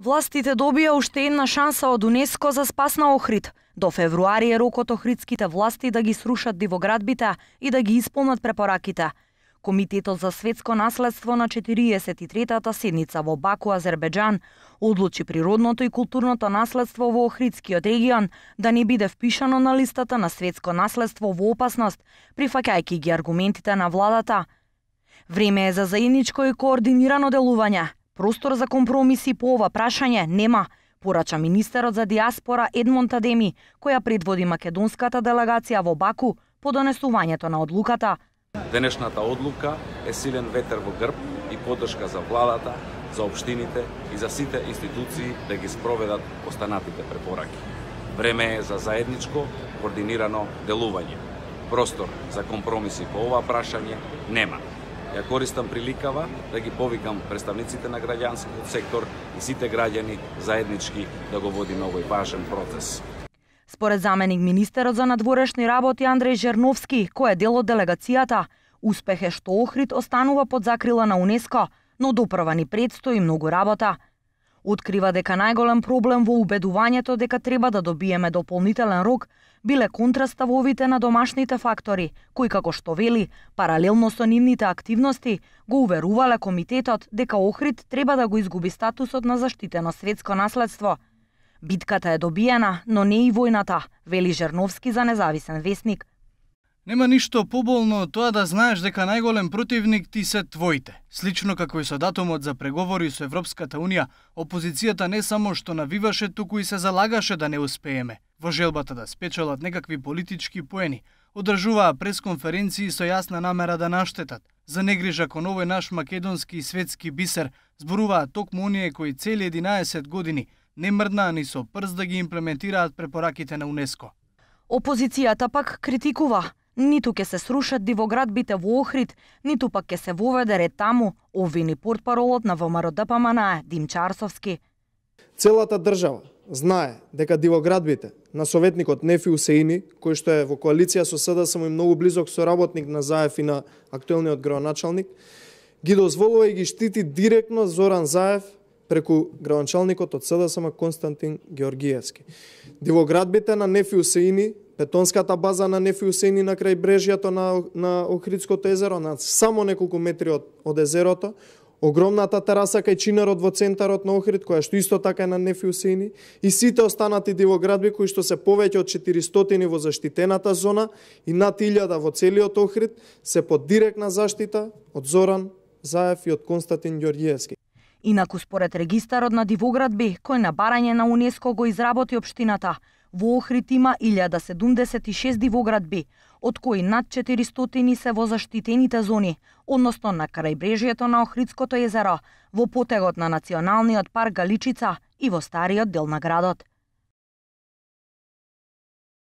Властите добија уште една шанса од УНЕСКО за спас на Охрид. До февруари е рокот охридските власти да ги срушат дивоградбите и да ги исполнат препораките. Комитетот за светско наследство на 43-та седница во Баку, Азербеџан, одлучи природното и културното наследство во Охридскиот регион да не биде впишано на листата на светско наследство во опасност, прифаќајќи ги аргументите на владата. Време е за заедничко и координирано делување. Простор за компромиси по ова прашање нема, порача министерот за диаспора Едмонд Адеми, која предводи македонската делегација во Баку по донесувањето на одлуката. Денешната одлука е силен ветер во грб и поддршка за владата, за општините и за сите институции да ги спроведат останатите препораки. Време е за заедничко, координирано делување. Простор за компромиси по ова прашање нема. Ја користам приликава да ги повикам представниците на граѓанскиот сектор и сите граѓани заеднички да го водиме овој важен процес. Според заменик министерот за надворешни работи Андреј Жерновски, кој е дел од делегацијата, успех е што Охрид останува под закрила на УНЕСКО, но допрва ни предстои многу работа. Открива дека најголем проблем во убедувањето дека треба да добиеме дополнителен рок биле контраставовите на домашните фактори, кои како што вели, паралелно со нивните активности, го уверувале комитетот дека Охрид треба да го изгуби статусот на заштитено светско наследство. Битката е добиена, но не и војната, вели Жерновски за Независен вестник. Нема ништо поболно од тоа да знаеш дека најголем противник ти се твоите. Слично како и со датумот за преговори со Европската Унија, опозицијата не само што навиваше, туку и се залагаше да не успееме. Во желбата да спечелат некакви политички поени, одржуваа пресконференции со јасна намера да наштетат. За негрижа кон овој наш македонски и светски бисер зборуваат токму оние кои цели 11 години не мрднаа ни со прст да ги имплементираат препораките на УНЕСКО. Опозицијата пак критикува. Ниту ќе се срушат дивоградбите во Охрид, ниту пак ќе се воведе ред таму, обвини портпаролот на ВМРО-ДПМН Димчо Арсовски. Целата држава знае дека дивоградбите на советникот Нефи Усеини, кој што е во коалиција со СДСМ и многу близок соработник на Заев и на актуелниот градоначалник, ги дозволува и ги штити директно Зоран Заев преку градоначалникот од СДСМ Константин Георгиевски. Дивоградбите на Нефи Усеини, бетонската база на Нефи Усеини на крај брежјето на Охридското езеро, на само неколку метри од езерото, огромната тераса кај чинерот во центарот на Охрид, која што исто така е на Нефи Усеини, и сите останати дивоградби кои што се повеќе од 400 во заштитената зона и над 1000 во целиот Охрид, се под директна заштита од Зоран Заев и од Константин Георгиевски. Инаку според регистарот на дивоградби, кој на барање на УНЕСКО го изработи општината, во Охрид има 1076 дивоградби, од кои над 400 се во заштитените зони, односно на крајбрежјето на Охридското езеро, во потегот на Националниот парк Галичица и во стариот дел на градот.